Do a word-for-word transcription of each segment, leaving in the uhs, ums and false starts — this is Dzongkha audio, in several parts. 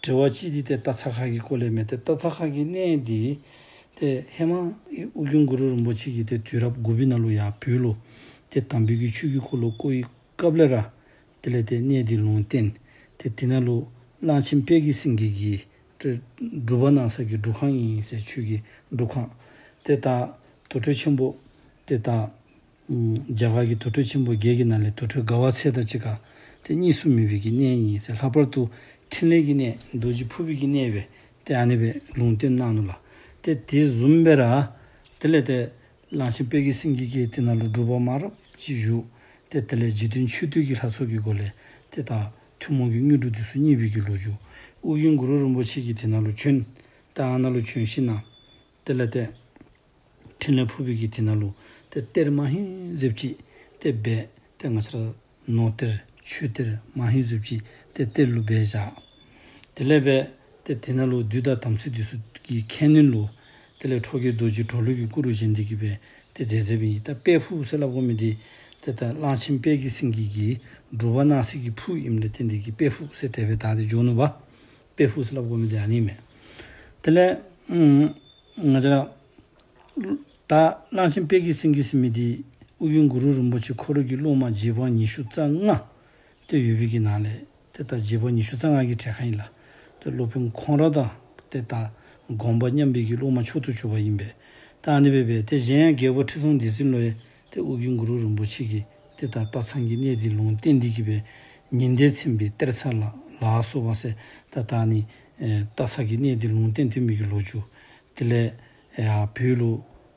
འབྲེལ་བ་ཅིག་འདི་ཏེ་སྟག་ཚང་ཁ་གི་སྐོར་ལས་མས། ཏེ་སྟག་ཚང་ཁ་གི་གནས་འདི་ཏེ་ཧེ་མ་ཨོ་རྒྱན་གུ་རུ་རིན་པོ་ཆེ་གིས་ཏེ་དུས་རབས་དགུ་པའི་ནང་ལུ་ཡར་བོད་ལུ་ཏེ་དམ་པའི་གི་ཆོས་ཀྱི་འཁོར་ལོ་བསྐོར་བའི་སྐབས་ལས་ར་དེ་ལས་ཏེ་གནས་འདི་ལུང་བསྟན། ཏེ་དེ་ནང་ལུ་གླང་ཆེན་དཔལ་གྱི་སེང་གེ་གིས་ཏེ་སྒྲུབ་པ་གནང་ས་གི་སྒྲུབ་ཁང་ཨིན་ཟེར། ཆོས་ཀྱི་སྒྲུབ་ཁང་། ཏེ་ད་དུར་ཁྲོད་ཆེན་པོ་ཏེ་ད་ཨམ་རྒྱ་གར་གྱི་དུར་ཁྲོད་ཆེན་པོ་བརྒྱད་ཀྱི་ནང་ལས་དུར་ཁྲོད་དགའ་བ་ཚལ་དང་གཅིག་ཁར་ཏེ་གཉིས་སུ་མེད་པའི་གི་གནས་ཨིན་ཟེར། ལྷག་པར་དུ་ཕྲིན་ལས་ཀྱི་གནས་རྡོ་རྗེ་ཕུར་པའི་གི་གནས་སྦེ་ཏེ་ཨ་ནི་སྦེ་ལུང་བསྟན་གནང་ནུག་ལགས། ཏེ་དེ་བཟུམ་སྦེ་ར་དེ་ལས་ཏེ་གླང་ཆེན་དཔལ་གྱི་སེང་གེ་གིས་དེ་ནང་ལུ་སྒྲུབ་པ་མང་རབས་ཅིག་བཞུགས། ཏེ་དེ་ལས་འཇིག་རྟེན་མཆོད་བསྟོད་ཀྱི་ལྷ་ཚོགས་ཀྱི་སྒོ་ལས་ཏེ་ད་ཐུན་མོང་གི་དངོས་གྲུབ་འདི་ཚུ་བརྙེས་པའི་གི་ལོ་རྒྱུས། ཨོ་རྒྱན་གུ་རུ་རིན་པོ་ཆེ་གིས་དེ་ནང་ལུ་བྱོན། ཏེ་ཨ་ནཱ་ལུ་བྱོན་ཞིནམ་ལས་དེ་ལས་ཏེ་ཕྲིན་ལས་ཕུར་པའི་གི་དེ་ནང་ལུ་ཏེ་གཏེར་མ་ཧེ་ཟེབ་ཅིག་ཏེ་སྦས། ཏེ་ང་བཅས་ར་ནོར་གཏེར་ཆོས་གཏེར་མ་ཧེ་ཟེབ་ཅིག་ཏེ་གཏེར་ལུ་སྦས་བཞག། དེ་ལས་སྦེ་ཏེ་དེ་ནང་ལུ་བདུད་དང་དམ་སྲི་འདི་ཚུ་གི་ཁས་ལེན་ལུ་དེ་ལས་ཁྲོ་རྒྱལ་རྡོ་རྗེ་གྲོ་ལོད་ཀྱི་སྐུ་རུ་བཞེངས་ཏེ་གི་སྦེ་ཏེ་མཛད་མཛདཔ་ཨིན། ད་དཔལ་ཕུག་ཟེར་སླབ་དགོ་མི་འདི་ཏེ་ད་གླང་ཆེན་དཔལ་གྱི་སེང་གེ་གིས་སྒྲུབ་པ་གནང་སའི་གི་ཕུག་ཨིནམ་ལས་བརྟེན་ཏེ་གི་དཔལ་ཕུག་ཟེར་དེ་སྦེ་བཏགས་ཏེ་འགྱོ་ནུག་པ། དཔལ་ཕུག་ཟེར་སླབ་དགོ་མི་འདི་ཨ་ནི་མས། དེ་ལས་ཨམ་ང་བཅས་ར་ད་གླང་ཆེན་དཔལ་གྱི་སེང་གེ་ཟེར་མི་འདི་ཨོ་རྒྱན་གུ་རུ་རིན་པོ་ཆེ་ཁོ་རའི་གི་སློབ་མ་རྗེ་འབངས་ཉི་ཤུ་རྩ་ལྔ་ཏེ་ཡོད་པའི་གི་ནང་ལས་ཏེ་ད་རྗེ་འབངས་ཉི་ཤུ་རྩ་ལྔ་གི་གྲས་ཁར་ཨིན་ལགས། ཏེ་སློབ་དཔོན་ཁོང་ར་དང་ཏེ་ད་དགོངས་པ་མཉམ་པའི་གི་སློབ་མ་མཆོག་ཏུ་གྱུར་པ་ཨིན་པས། ད་ཨ་ནི་སྦེ་སྦེ་ཏེ་གཞན་ཡང་རྒྱལ་པོ་ཁྲི་སྲོང་ལྡེ་བཙན་ལུ་ཡང་ཏེ་ཨོ་རྒྱན་གུ་རུ་རིན་པོ་ཆེ་གིས་ཏེ་ད་སྟག་ཚང་གི་གནས་འདི་ལུང་བསྟན་ཏེ་གི་སྦེ་ཉི་ཟླས་མཚན་པའི་གཏེར་ཚལ་ལ་ལ་སོགས་པ་ཟེར་ད་ད་ཨ་ནི་ཨེ་སྟག་ཚང་གི་གནས་འདི་ལུང་བསྟན་ཏེ་མི་གི་ལོ་རྒྱུས། དེ་ལས་ཡར་བོད་ལུ་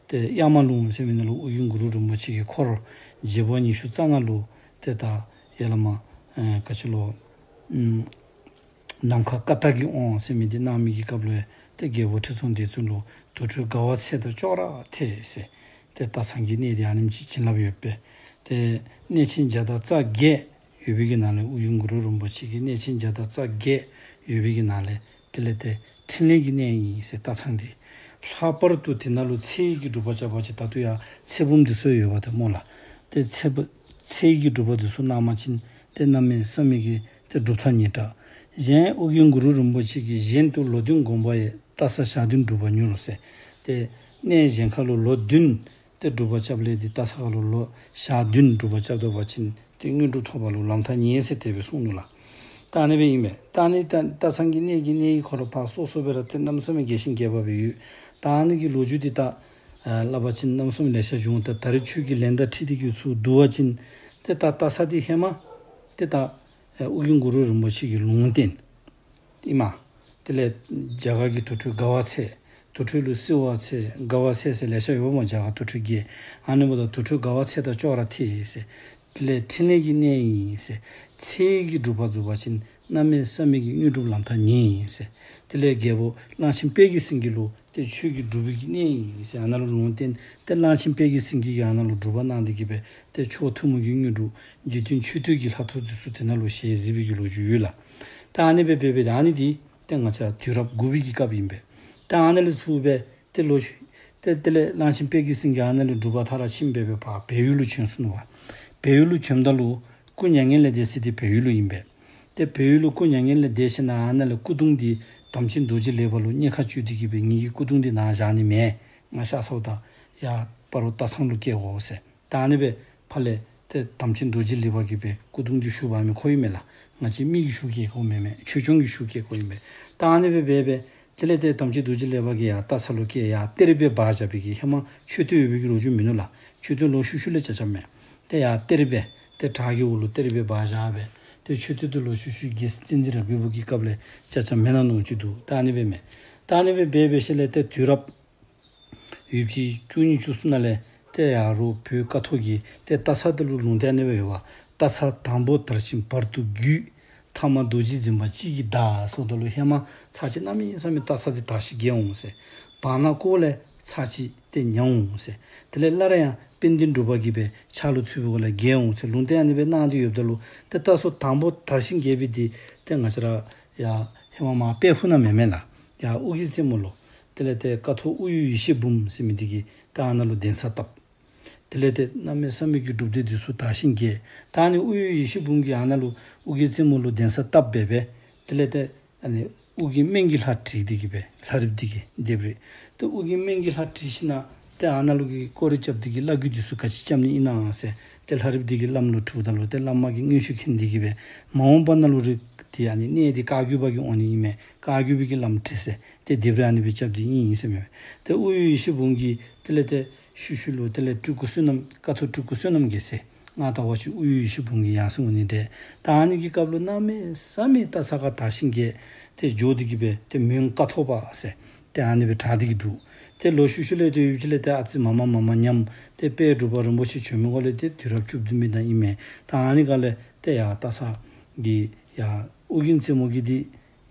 ཏེ་གཡའ་མ་ལུང་ཟེར་མི་ནང་ལུ་ཨོ་རྒྱན་གུ་རུ་རིན་པོ་ཆེ་གི་འཁོར་རྗེ་འབངས་ཉི་ཤུ་རྩ་ལྔ་ལུ་ཏེ་ད་ཡ་ལ་མ་ཨེ་ག་ཅི་ལོ་ཨམ་ནམ་མཁའ་ཀ་དག་གི་དབང་ཟེར་མི་འདི་གནང་མི་གི་སྐབས་ལུ་ཡང་ཏེ་རྒྱལ་པོ་ཁྲི་སྲོང་ལྡེ་བཙན་ལུ་དུར་ཁྲོད་དགའ་བ་ཚལ་དང་ཅོག་ར་འཐད་ཟེར། ཏེ་སྟག་ཚང་གི་གནས་འདི་ཨ་ནེམ་ཅིག་བྱིན་རླབས་ཡོད་པས། ཏེ་གནས་ཆེན་བརྒྱ་དང་རྩ་བརྒྱད་ཡོད་པའི་གི་ནང་ལས་ཨོ་རྒྱན་གུ་རུ་རིན་པོ་ཆེ་གི་གནས་ཆེན་བརྒྱ་དང་རྩ་བརྒྱད་ཡོད་པའི་གི་ནང་ལས་དེ་ལས་ཏེ་ཕྲིན་ལས་ཀྱི་གནས་ཨིན་ཟེར་སྟག་ཚང་འདི། ལྷག་པར་དུ་དེ་ནང་ལུ་ཚེ་ཡི་གི་སྒྲུབ་པ་རྐྱབ་པ་ཅིན་ད་ལྟོ་ཡང་ཚེ་བུམ་འདི་ཚུ་ཡོདཔ་ད་སྨོ་ལགས། ཏེ་ཚེ་བུ་ཚེ་ཡི་གི་སྒྲུབ་པ་འདི་ཚུ་གནང་བ་ཅིན་ཏེ་གནམ་མེད་ས་མེད་ཀྱི་ཏེ་སྒྲུབ་ཐག་ཉེ་དྲགས། གཞན་ཨོ་རྒྱན་གུ་རུ་རིན་པོ་ཆེ་གིས་གཞན་དུ་ལོ་བདུན་བསྒོམ་པ་ཡིས། སྟག་ཚང་ཞག་བདུན་སྒྲུབ་པ་མྱུར་ཟེར། ཏེ་གནས་གཞན་ཁ་ལུ་ལོ་བདུན་ཏེ་སྒྲུབ་པ་རྐྱབ་ལས་འདི་སྟག་ཚང་ཁ་ལུ་ལོ་ཞག་བདུན་སྒྲུབ་པ་རྐྱབ་ད་པ་ཅིན་ཏེ་དངོས་གྲུབ་ཐོབ་པ་ལུ་ལམ་ཐག་ཉེ་ཟེར་དེ་སྦེ་གསུངས་ནུག་ལགས། ད་ཨ་ནི་སྦེ་ཨིན་པས། ད་ཨ་ནི་ད་སྟག་ཚང་གི་གནས་ཀྱི་གནས་ཡིག་ཁོ་ར་ཕར་སོ་སོ་སྦེ་ར་ཏེ་གནམ་མེད་ས་མེད་རྒྱས་ཤིང་རྒྱས་པ་སྦེ་ཡོད། ད་ཨ་ནི་གི་ལོ་རྒྱུས་འདི་ད་ཨ་སླབ་པ་ཅིན་གནམ་མེད་ས་མེད་ལེ་ཤ་འབྱུང་། ད་ད་རེས་ཆོས་ཀྱི་ལན་དང་འཁྲིལ་ཏེ་གི་ཚུར་བསྡུ་བ་ཅིན་ཏེ་ད་སྟག་ཚང་འདི་ཧེ་མ་ཏེ་ད་ཨ་ཨོ་རྒྱན་གུ་རུ་རིན་པོ་ཆེ་གི་ལུང་བསྟན་ཨིན་མས། དེ་ལས་རྒྱ་གར་གྱི་དུར་ཁྲོད་དགའ་བ་ཚལ། དུར་ཁྲོད་ལུ་བསིལ་བ་ཚལ་དགའ་བ་ཚལ་ཟེར་ལེ་ཤ་ཡོད་སྨོ། རྒྱ་གར་དུར་ཁྲོད་བརྒྱད། ཨ་ནི་འབདཝ་ད་དུར་ཁྲོད་དགའ་བ་ཚལ་དང་ཅོག་ར་འཐད་ཟེར། དེ་ལས་ཕྲིན་ལས་ཀྱི་གནས་ཨིན་ཟེར། ཚེ་ཡི་གི་སྒྲུབ་པ་རྫོགས་པ་ཅིན་གནམ་མེད་ས་མེད་ཀྱི་དངོས་གྲུབ་ལམ་ཐག་ཉེ་ཨིན་ཟེར། དེ་ལས་རྒྱལ་པོ་གླང་ཆེན་དཔལ་གྱི་སེང་གེ་ལུ་ཏེ་ཆོས་ཀྱི་སྒྲུབ་པའི་གི་གནས་ཨིན་ཟེར་ཨ་ནཱ་ལུ་ལུང་བསྟན། ཏེ་གླང་ཆེན་དཔལ་གྱི་སེང་གེ་གིས་ཨ་ནཱ་ལུ་སྒྲུབ་པ་གནང་སྟེ་གི་སྦེ་ཏེ་མཆོག་ཐུན་མོང་གི་དངོས་གྲུབ་འཇིག་རྟེན་མཆོད་བསྟོད་ཀྱི་ལྷ་ཚོགས་འདི་ཚུ་དེ་ནང་ལུ་ཞལ་གཟིགས་པའི་གི་ལོ་རྒྱུས་ཡོད་ལགས། ད་ཨ་ནི་སྦེ་འབད་འབད་ད་ཨ་ནི་འདི་ཏེ་ང་བཅས་དུས་རབས་དགུ་པའི་གི་སྐབས་ཨིན་པས། ད་ཨ་ནཱ་ལས་ཚུར་སྦེ་ཏེ་ལོག་ཤུལ་ཏེ་དེ་ལས་གླང་ཆེན་དཔལ་གྱི་སེང་གེ་ཨ་ནཱ་ལས་སྒྲུབ་པ་མཐར་ཕྱིན་སྦེ་སྦེ་ཕར་བལ་ཡུལ་ལུ་བྱོན་སོ་ནུག་པ། བལ་ཡུལ་ལུ་བྱོནམ་ད་ལུ་སྐུ་མྱ་ངན་ལས་འདས་ས་འདི་བལ་ཡུལ་ལུ་ཨིན་པས། ཏེ་བལ་ཡུལ་ལུ་སྐུ་མྱ་ངན་ལས་འདས་ཞིནམ་ལས་ཨ་ནཱ་ལས་སྐུ་གདུང་འདི་དམ་ཅན་རྡོ་རྗེ་ལེགས་པ་ལུ་གཉེར་ཁ་བཅོལ་ཏེ་གི་སྦེ་ངེ་གི་སྐུ་གདུང་འདི་ནཱ་བཞག་ནི་མེད། ང་གཤགས་སོཝ་ད་ཡར་སྤ་རོ་སྟག་ཚང་ལུ་བསྐྱལ་དགོ་ཟེར། ད་ཨ་ནི་སྦེ་ཕར་ལས་ཏེ་དམ་ཅན་རྡོ་རྗེ་ལེགས་པ་གིས་སྦེ་སྐུ་གདུང་འདི་བཞུགས་འབག་མི་ཁོ་ཨིན་མས་ལགས། ང་བཅས་མི་གིས་བཞུགས་བསྐྱལ་དགོཔ་མེན་མས། ཆོས་སྐྱོང་གིས་བཞུགས་བསྐྱལ་དགོཔ་ཨིན་མས། ད་ཨ་ནི་སྦེ་འབད་འབད་དེ་ལས་ཏེ་དམ་ཅན་རྡོ་རྗེ་ལེགས་པ་གིས་ཡར་སྟག་ཚང་ལུ་བསྐྱལ་ཡར་གཏེར་སྦེ་སྦ་བཞག་པའི་གི་ཧེ་མ་མཆོད་རྟེན་ཡོད་པའི་གི་ལོ་རྒྱུས་མིན་ནུག་ལགས། མཆོད་རྟེན་ལོག་ཤུལ་ཤུལ་ལས་རྐྱབ་རྐྱབ་མས། ཏེ་ཡར་གཏེར་སྦེ་ཏེ་བྲག་གི་འོག་ལུ་གཏེར་སྦེ་སྦ་བཞག་སྦེ་ཏེ་མཆོད་རྟེན་འདི་ལོག་ཤུལ་ཤུལ་རྒྱལ་སྲས་བསྟན་འཛིན་རབ་རྒྱས་པོ་གི་སྐབས་ལས་རྐྱབ་རྐྱབ་མེན་ན་མནོ་ཅིག་འདུག། ད་ཨ་ནི་སྦེ་མས། ད་ཨ་ནི་སྦེ་འབད་འབད་ཞིནམ་ལས་ཏེ་དུས་རབས་ཡུདཔ་ཅིག་བཅུ་གཉིས་བཅུ་གསུམ་ནང་ལས་ཏེ་ཡར་རོགས་བོད་ཀཿཐོག་གིས་ཏེ་སྟག་ཚང་འདི་ལུ་ལུང་བསྟན་ཨ་ནི་སྦེ་ཡོདཔ། སྟག་ཚང་དང་པོ་དར་ཞིང་བར་དུ་རྒུད། ཐ་མ་རྡོ་རྗེ་འཛིན་པ་གཅིག་གིས་བདག་ཟེརཝ་ད་ལུ་ཧེ་མ་ཚར་གཅིག་གནམ་མེད་ས་མེད་སྟག་ཚང་འདི་དར་ཞིང་རྒྱས་འོང་ཟེར། བར་ན་ཁོ་ལས་ཚར་གཅིག་ཏེ་ཉམས་འོང་ཟེར། དེ་ལས་སླར་ཡང་དཔལ་ལྡན་འབྲུག་པ་གིས་སྦེ་ཕྱག་ལུ་ཚུད་པའི་སྒང་ལས་རྒྱས་འོང་ཟེར་ལུང་བསྟན་ཨ་ནི་སྦེ་གནང་སྟེ་ཡོདཔ་ད་ལུ་ཏེ་སྟག་ཚང་དང་པོ་དར་ཞིང་རྒྱས་པའི་འདི་ཏེ་ང་བཅས་ར་ཡར་ཧེ་མ་མར་དཔལ་ཕུག་ནང་མེན་མས་ལགས། ཡར་ཨོ་རྒྱན་རྩེ་མོ་ལུ་དེ་ལས་ཏེ་ཀཿཐོག་ཨོ་ཡོད་ཡེ་ཤེས་འབུམ་ཟེར་མི་འདི་གིས་ཏེ་ཨ་ནཱ་ལུ་གདན་ས་བཏབ། དེ་ལས་ཏེ་གནམ་མེད་ས་མེད་ཀྱི་སྒྲུབ་སྡེ་འདི་ཚུ་དར་ཞིང་རྒྱས། ད་ཨ་ནི་ཨོ་ཡོད་ཡེ་ཤེས་འབུམ་གྱིས་ཨ་ནཱ་ལུ་ཨོ་རྒྱན་རྩེ་མོ་ལུ་གདན་ས་བཏབ་འབད་འབད་དེ་ལས་ཏེ་ ཨ་ནི་ཨོ་རྒྱན་སྨན་གྱི་ལྷ་བྲིས་ཏེ་གི་སྦེ་ལྷ་རིཔ་འདི་གི་ལྡེབས་རིས། ཏེ་ཨོ་རྒྱན་སྨན་གྱི་ལྷ་བྲིས་ཞིནམ་ལས་ཏེ་ཨ་ནཱ་ལུ་གི་སྐོར་ར་རྐྱབ་སྟེ་གི་བླ་བརྒྱུད་འདི་ཚུ་ག་ཅི་རྐྱབ་ནི་ཨིན་ན་ཟེར་ཏེ་ལྷ་རིཔ་འདི་གི་བླམ་ལུ་དྲིཝ་ད་ལུ་ཏེ་བླ་མ་གིས་མངོན་ཤེས་མཁྱེན་ཏེ་གི་སྦེ་མ་འོངས་པ་ནང་ལུ་རིགས་འདི་ཨ་ནི་གནས་འདི་བཀའ་བརྒྱུད་པ་གི་འོང་ནི་ཨིན་མས། བཀའ་བརྒྱུད་པའི་གི་བླམ་བྲིས་ཟེར་ཏེ་ལྡེབས་རིས་ཨ་ནི་སྦེ་རྐྱབ་སྟེ་ཨིན་ཟེར་མས། ཏེ་ཨོ་ཡེ་ཤེས་འབུམ་གྱི་དེ་ལས་ཏེ་ཤུལ་ཤུལ་ལུ་དེ་ལས་སྤྲུལ་སྐུ་བསོད་ནམས་ཀཿཐོག་སྤྲུལ་སྐུ་བསོད་ནམས་རྒྱལ་མཚན་ང་ད་བ་ཅིག་ཨོ་ཡེ་ཤེས་འབུམ་གྱི་ཡང་སྲིད་འོང་ནི་འདྲས། ད་ཨ་ནི་གི་སྐབས་ལུ་གནམ་མེད་ས་མེད་སྟག་ཚང་ཁ་དར་ཞིང་རྒྱས་ཏེ་འགྱོ་སྟེ་གི་སྦེ་ཏེ་མོན་ཀཿཐོག་པ་ཟེར་ཏེ་ཨ་ནི་སྦེ་གྲགས་ཏེ་གི་འདུག། ཏེ་ལོག་ཤུལ་ཤུལ་ལས་ཏེ་ཡུདཔ་ཅིག་ལས་ཏེ་ཨ་ཙི་མ་མ་མ་མ་ཉམས། ཏེ་དཔལ་འབྲུག་པ་རིན་པོ་ཆེ་བྱོན་མི་འགོ་ལས་ཏེ་དུས་རབས་བཅུ་བདུན་པའི་ནང་ཨིན་མས། ད་ཨ་ནི་ག་ལས་ཏེ་ཡར་སྟག་ཚང་གི་ཡར་ཨོ་རྒྱན་རྩེ་མོ་གི་འདི་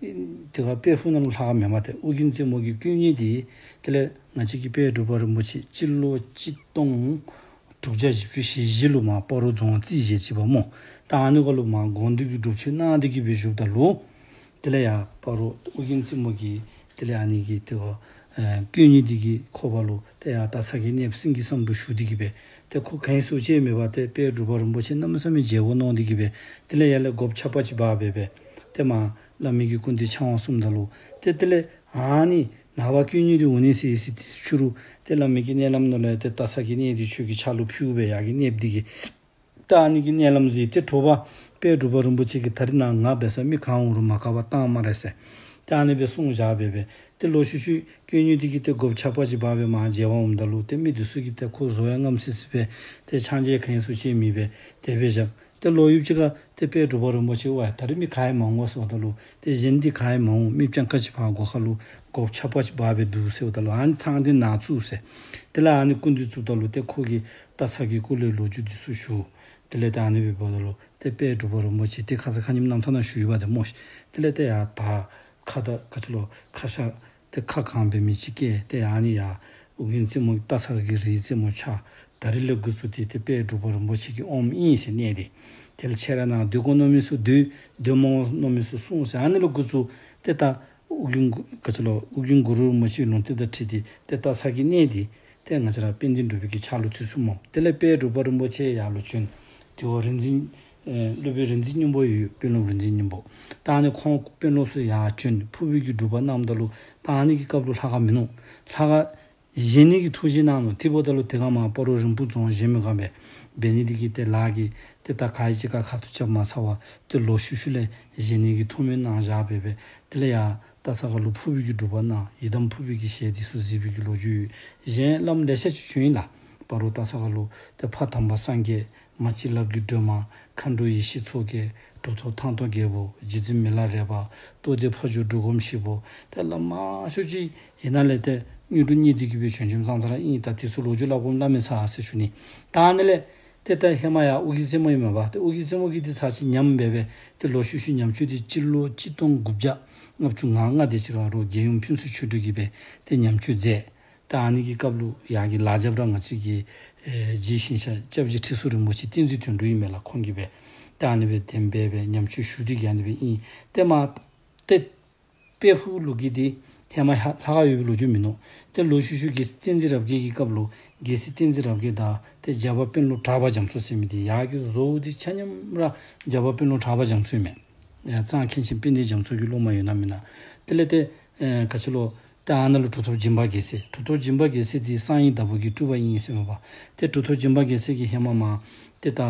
དེ་ཁར་དཔལ་ཕུག་ནང་ལུ་ལྷ་ཁང་མེན་པར་ཏེ་ཨོ་རྒྱན་རྩེ་མོ་གི་དཀོན་གཉེར་འདི་དེ་ལས་ང་བཅས་ཀྱི་དཔལ་འབྲུག་པ་རིན་པོ་ཆེ་སྤྱི་ལོ་གཅིག་སྟོང་དྲུག་བརྒྱ་བཞི་བཅུ་ཞེ་བཞི་ལུ་མར་སྤ་རོ་རྫོང་རྩིས་བཞེས་ཅི་པ་སྨོ། ད་ཨ་ནི་གུ་ལུ་མར་དགོངས་འདུས་ཀྱི་སྒྲུབ་མཆོད་གནང་སྟེ་གི་སྦེ་བཞུགསཔ་ད་ལུ་དེ་ལས་ཡར་སྤ་རོ་ཨོ་རྒྱན་རྩེ་མོ་གི་དེ་ལས་ཨ་ནི་གི་དེ་ཁར་ཨེ་དཀོན་གཉེར་འདི་གི་ཁོག་པ་ལུ་ཏེ་ཡར་སྟག་ཚང་གི་གནས་སེང་གེ་བསམ་འགྲུབ་བཞུགས་ཏེ་གི་སྦེ་ཏེ་ཁོ་གང་ཡང་སུ་ཅིག་མེད་པར་ཏེ་དཔལ་འབྲུག་པ་རིན་པོ་ཆེ་གནམ་མེད་ས་མེད་མཇལ་དགོ་མནོ་སྟེ་གི་སྦེ་དེ་ལས་ཡར་ལས་སྒོགཔ་ཆག་པ་ཅིག་འབག་སྦེ་སྦེ་ཏེ་མར་བླ་མའི་གི་སྐུ་མདུན་ཕྱག་དབང་གསུངམ་ད་ལུ་ཏེ་དེ་ལས་ཨ་ནི་ནངས་པ་དཀོན་གཉེར་འདི་འོང་ནི་ཟེར་ཟེར་ཏེ་ཕྱི་རུ་ཏེ་བླ་མའི་གི་མནལ་ལམ་ནང་ལས་ཏེ་སྟག་ཚང་གི་གནས་འདི་ཁྱོད་ཀྱི་ཕྱག་ལུ་ཕུལཝ་སྦེ་ཡར་གྱི་གནསཔོ་འདི་གིས་ད་ཨ་ནི་གི་མནལ་ལམ་གཟིགས་ཏེ་དྲོ་པ་དཔལ་འབྲུག་པ་རིན་པོ་ཆེ་གིས་ད་རིས་ནངས་པ་འབད་ས་མི་ག་འོང་རུང་མ་བཀག་པར་བཏང་སྨ་རེ་ཟེར། ཏེ་ཨ་ནི་སྦེ་གསུངས་བཞག་སྦེ་སྦེ་ཏེ་ལོག་ཤུལ་ཤུལ་དཀོན་གཉེར་འདི་གིས་ཏེ་སྒོགཔ་ཆག་པ་ཅིག་འབག་སྦེ་མར་མཇལ་བར་འོངམ་ད་ལུ་ཏེ་མི་འདི་ཚུ་གིས་ཏེ་ཁོ་བཟོ་ཡང་རྔམ་སི་སི་སྦེ་ཏེ་ཕྱག་མཇལ་གང་ཡང་སུ་ཅིག་མེད་པས། དེ་སྦེ་བཞག། ཏེ་ལོག་ཡུདཔ་ཅིག་ཁར་ཏེ་དཔལ་འབྲུག་པ་རིན་པོ་ཆེ་ཝའི་ད་རིས་མི་ག་ཡང་མ་འོང་ཟེརཝ་ད་ལུ་ཏེ་གཞན་འདི་ག་ཡང་མ་འོང་། མི་སྤྱང་ཀ་ཅིག་ཕར་སྒོ་ཁ་ལུ་སྒོགཔ་ཆག་པ་ཅིག་འབག་སྦེ་འདུག་ཟེརཝ་ད་ལུ་ཨ་ནི་ཚང་འདི་ནཱ་བཙུགས་ཟེར། དེ་ལས་ཨ་ནི་སྐུ་མདུན་བཙུགསཔ་ད་ལུ་ཏེ་ཁོ་གིས་སྟག་ཚང་གི་སྐོར་ལས་ལོ་རྒྱུས་འདི་ཚུ་ཞུ། དེ་ལས་ཏེ་ཨ་ནི་སྦེ་འབདཝ་ད་ལུ་ཏེ་དཔལ་འབྲུག་པ་རིན་པོ་ཆེ་ཏེ་ཁ་ཙ་ཁ་ཉིནམ་རྣམ་ཐར་ནང་ཞུ་ཡི་པ་ཏེ་སྨོ་ཤིག། དེ་ལས་ཏེ་ཡར་བར་ཁ་ད་ག་ཅི་ལོ་ཁ་ཤ་ཏེ་ཁ་གང་འབད་མི་ཅིག་བཀལ་ཏེ་ཨ་ནི་ཡར་ཨོ་རྒྱན་རྩེ་མོ་སྟག་ཚང་གི་རིའི་རྩེ་མོ་ཆགས། ད་རིས་ལས་འགོ་བཙུགས་ཏེ་ཏེ་དཔལ་འབྲུག་པ་རིན་པོ་ཆེ་གི་ཨོམ་ཨིན་ཟེར་གནས་འདི། དེ་ལས་ཁྱེད་ར་ནཱ་སྡོད་དགོ་མནོ་མི་ཚུ་སྡོད། སྡོད་མ་དགོ་མནོ་མི་ཚུ་སོང་ཟེར། ཨ་ནི་ལས་འགོ་བཙུགས་ཏེ་ད་ཨོ་རྒྱན་གུ་ག་ཅི་ལོ་ཨོ་རྒྱན་གུ་རུ་རིན་པོ་ཆེའི་ལུང་བསྟན་དང་འཁྲིལ་ཏེ་ཏེ་སྟག་ཚང་གི་གནས་འདི་ཏེ་ང་བཅས་ར་དཔལ་ལྡན་འབྲུག་པའི་གི་ཕྱག་ལུ་ཚུད་སོ་སྨོ། དེ་ལས་དཔལ་འབྲུག་པ་རིན་པོ་ཆེ་ཡར་ལུ་བྱོན། དེ་བ་རིག་འཛིན་ཨེ་སློབ་དཔོན་རིག་འཛིན་སྙིང་པོ་ཡོད། དཔོན་སློབ་རིག་འཛིན་སྙིང་པོ། ད་ཨ་ནི་ཁོང་དཔོན་སློབ་ཚུ་ཡར་བྱོན་ཕུར་བུའི་གི་སྒྲུབ་པ་གནངམ་ད་ལུ་ད་ཨ་ནི་གི་སྐབས་ལུ་ལྷ་ཁང་མིན་ནུག། ལྷ་ཁང་བཞེངས་ནི་གི་ཐུགས་བཞེད་གནང་ནུག། དེ་འབདཝ་ད་ལུ་དེ་ཁར་མར་སྤ་རོ་རིན་སྤུངས་རྫོང་བཞེངས་མི་ག་སྦེ་འབད་ནི་འདི་གིས་ཏེ་ལཱ་གིས་ཏེ་ད་ག་ཡང་ཅིག་ཁར་ཁ་ཐུག་རྐྱབ་མ་ཚར་བར་ཏེ་ལོག་ཤུལ་ཤུལ་ལས་བཞེངས་ནི་གི་ཐུགས་སྨོན་གནང་བཞག་སྦེ་སྦེ་དེ་ལས་ཡར་སྟག་ཚང་ཁ་ལུ་ཕུར་བུའི་གི་སྒྲུབ་པ་གནང་། ཡི་དམ་ཕུར་བུའི་གི་ཞལ་འདི་ཚུ་གཟིགས་པའི་གི་ལོ་རྒྱུས་ཡོད། གཞན་བླམ་ལེ་ཤ་ཅིག་བྱོན་ཡི་ལགས། སྤ་རོ་སྟག་ཚང་ཁ་ལུ་ཏེ་ཕ་དམ་པ་སངས་རྒྱས། མ་གཅིག་ལབ་ཀྱི་སྒྲོལ་མ། མཁའ་འགྲོ་ཡེ་ཤེས་མཚོ་རྒྱལ། གྲུབ་ཐོབ་ཐང་སྟོང་རྒྱལ་པོ། རྗེ་བཙུན་མི་ལ་རས་པ། རྟོགས་ལྡན་ཕ་ཇོ་འབྲུག་སྒོམ་ཞིག་པོ། ཏེ་བླམ་མང་ཤོས་ཅིག་ཡར་ནཱ་ལས་ཏེ་དངོས་གྲུབ་བརྙེས་ཏེ་གི་སྦེ་བྱོན་བྱོནམ་ཙང་ཙ་ར་ཨིན། ད་དེ་ཚུ་ལོ་རྒྱུས་སླབ་དགོཔ་སླབ་མི་ཚར་ཟེར་ཞུ་ནི། ད་ཨ་ནི་ལས་ཏེ་ད་ཧེ་མ་ཡར་ཨོ་རྒྱན་རྩེ་མོ་ཨིན་མས་པ། ཏེ་ཨོ་རྒྱན་རྩེ་མོ་གི་འདི་ཚར་ཅིག་ཉམས་སྦེ་སྦེ་ཏེ་ལོག་ཤུལ་ཤུལ་ཉམས་བཅོས་འདི་སྤྱི་ལོ་གཅིག་སྟོང་དགུ་བརྒྱ་ལྔ་བཅུ་ང་ལྔ་དེ་ཅིག་ཁར་རྒྱལ་ཡུམ་ཕུན་ཚོགས་ཆོས་སྒྲོན་གྱིས་སྦེ་ཏེ་ཉམས་བཅོས་མཛད། ད་ཨ་ནི་གི་སྐབས་ལུ་ཡར་གྱི་ལཱ་རྐྱབ་ར་ང་བཅས་ཀྱི་ཨེ་རྗེ་ཞིང་གཤེགས་སྐྱབས་རྗེ་ཁྲི་ཟུར་རིན་པོ་ཆེ་བསྟན་འཛིན་དོན་གྲུབ་ཨིན་མས་ལགས། ཁོང་གིས་སྦེ་ད་ཨ་ནི་སྦེ་གདན་འབད་སྦེ་ཉམས་བཅོས་ཞུ་སྟེ་གི་ཨ་ནི་སྦེ་ཨིན། ཏེ་མ་ཏེ་དཔལ་ཕུག་ལུ་གི་འདི་ཧེ་མ་ལྷ་ལྷ་ཁང་ཡོད་པའི་ལོ་རྒྱུས་མིན་ནུག། ཏེ་ལོག་ཤུལ་ཤུལ་རྒྱལ་སྲས་བསྟན་འཛིན་རབ་རྒྱས་ཀྱི་སྐབས་ལུ་རྒྱལ་སྲས་བསྟན་འཛིན་རབ་རྒྱས་དང་ཏེ་རྒྱལ་པོ་དཔོན་སློབ་གྲགས་པ་རྒྱ་མཚོ་ཟེར་མི་འདི་ཡར་གྱི་བཟོ་བོ་འདི་ཆ་མཉམ་ར་རྒྱལ་པོ་དཔོན་སློབ་གྲགས་པ་རྒྱ་མཚོ་ཨིན་མས། ཡ་གཙང་མཁན་ཆེན་དཔལ་ལྡན་རྒྱ་མཚོ་གི་སློབ་མ་ཡོད་ན་མེན་ན། དེ་ལས་ཏེ་ཨེ་ག་ཅི་ལོ་ཏེ་ཨ་ནཱ་ལུ་གྲུབ་ཐོབ་སྦྱིན་པ་རྒྱལ་མཚན། གྲུབ་ཐོབ་སྦྱིན་པ་རྒྱལ་མཚན་འདི་གསང་བའི་བདག་པོ་གི་སྤྲུལ་པ་ཨིན་ཟེར་མས་པ། ཏེ་གྲུབ་ཐོབ་སྦྱིན་པ་རྒྱལ་མཚན་གྱིས་ཧེ་མ་མར་ཏེ་ད་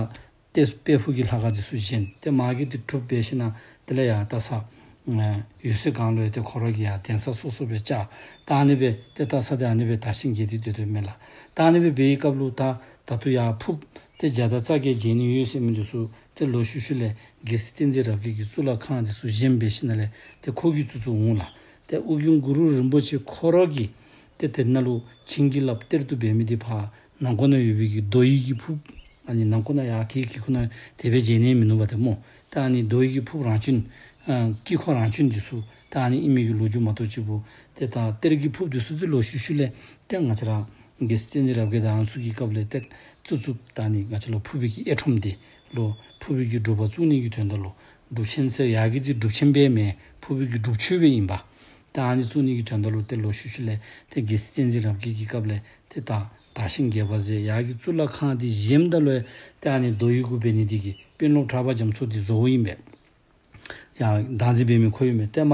ཏེ་དཔལ་ཕུག་གི་ལྷ་ཁང་འདི་ཚུ་བཞེངས། ཏེ་མ་གི་འདི་གྲུབ་འབད་ཞིནམ་དེ་ལས་ཡར་སྟག་ཚང་ཨེ་འོད་གསལ་སྒང་ལུ་ཡང་ཏེ་ཁོ་ར་གི་ཡང་གདན་ས་སོ་སོ་སྦེ་བཅགས། ད་ཨ་ནི་སྦེ་ཏེ་སྟག་ཚང་འདི་ཨ་ནི་སྦེ་དར་ཞིང་རྒྱས་ཏེ་སྡོད་དོ་མས་ལགས། ད་ཨ་ནི་སྦེ་འབད་བའི་སྐབས་ལུ་ད་ད་ལྟོ་ཡར་ཕུརཔ་ཏེ་བརྒྱ་དང་རྩ་བརྒྱད་མཇལ་ནི་ཡོད་ཟེར་མི་འདི་ཚུ་ཏེ་ལོག་ཤུལ་ཤུལ་ལས་རྒྱལ་སྲས་བསྟན་འཛིན་རབ་རྒྱས་ཀྱིས་གཙུག་ལག་ཁང་འདི་ཚུ་བཞེངས་འབད་ཞིནམ་ལས་ཏེ་ཁོ་གིས་བཙུགས་བཙུགསཔ་འོང་ལགས། ཏེ་ཨོ་རྒྱན་གུ་རུ་རིན་པོ་ཆེ་ཁོ་ར་གིས་ཏེ་དེ་ནང་ལུ་བྱིན་གྱིས་བརླབས་གཏེར་དུ་སྦས་མི་འདི་ཕར་ནང་འཁོད་ནང་ཡོད་པའི་གི་རྡོ་ཡི་གི་ཕུརཔ་ཨ་ནི་ནང་འཁོད་ནང་ཡར་གྱི་གི་ཁུག་ནང་དེ་སྦེ་མཇལ་ནི་མིན་ནུག་པ་ཏེ་སྨོ། ད་ཨ་ནི་རྡོ་ཡི་གི་ཕུརཔ་རང་བྱོན་ཨ་དཀྱིལ་འཁོར་རང་བྱོན་འདི་ཚུ་ད་ཨ་ནི་ཨིན་མི་གི་ལོ་རྒྱུས་མ་གཏོགས་ཅིག་པོ་ཏེ་ད་གཏེར་གྱི་ཕུརཔ་འདི་ཚུ་ཏེ་ལོག་ཤུལ་ཤུལ་ལས་ཏེ་ང་བཅས་ར་རྒྱལ་སྲས་བསྟན་འཛིན་རབ་རྒྱས་དང་ཚུ་གི་སྐབས་ལས་ཏེ་བཙུགས་བཙུགསཔ་ད་ཨ་ནི་ང་བཅས་ལུ་ཕུར་པའི་གི་གཡས་ཁྲོམ་འདི་ལུ་ཕུར་པའི་གི་སྒྲུབ་པ་བཙུགས་ནི་གི་དོན་དག་ལུ་སྒྲུབ་ཆེན་ཟེར་ཡར་གྱི་འདི་སྒྲུབ་ཆེན་སྦེ་མེན། ཕུར་པའི་གི་སྒྲུབ་མཆོད་སྦེ་ཨིན་པས། ད་ཨ་ནི་བཙུགས་ནི་གི་དོན་དག་ལུ་ཏེ་ལོག་ཤུལ་ཤུལ་ལས་ཏེ་རྒྱལ་སྲས་བསྟན་འཛིན་རབ་རྒྱས་ཀྱི་སྐབས་ལས་ཏེ་ད་དར་ཞིང་རྒྱས་པ་མཛད། ཡར་གྱི་གཙུག་ལག་ཁང་འདི་བཞེངསམ་ད་ལུ་ཡང་ཏེ་ཨ་ནི་རྡོ་ཡི་གུ་འབད་ནི་འདི་གིས་དཔོན་སློབ་གྲགས་པ་རྒྱ་མཚོ་འདི་བཟོ་བོ་ཨིན་པས། ཡང་བདག་འཛིན་འབད་མི་ཁོ་ཡོད་མས། ཏེ་མ་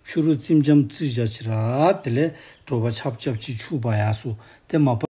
ཕྱི་རུ་ཙིམ་ཙམ་རྩི་བཞག་ཅི་ར་དེ་ལས་དྲོ་པ་ཆབ་ཆབ་ཅིག་ཆུ་འབག་ཡར་སོང་། ཏེ་མ་པ་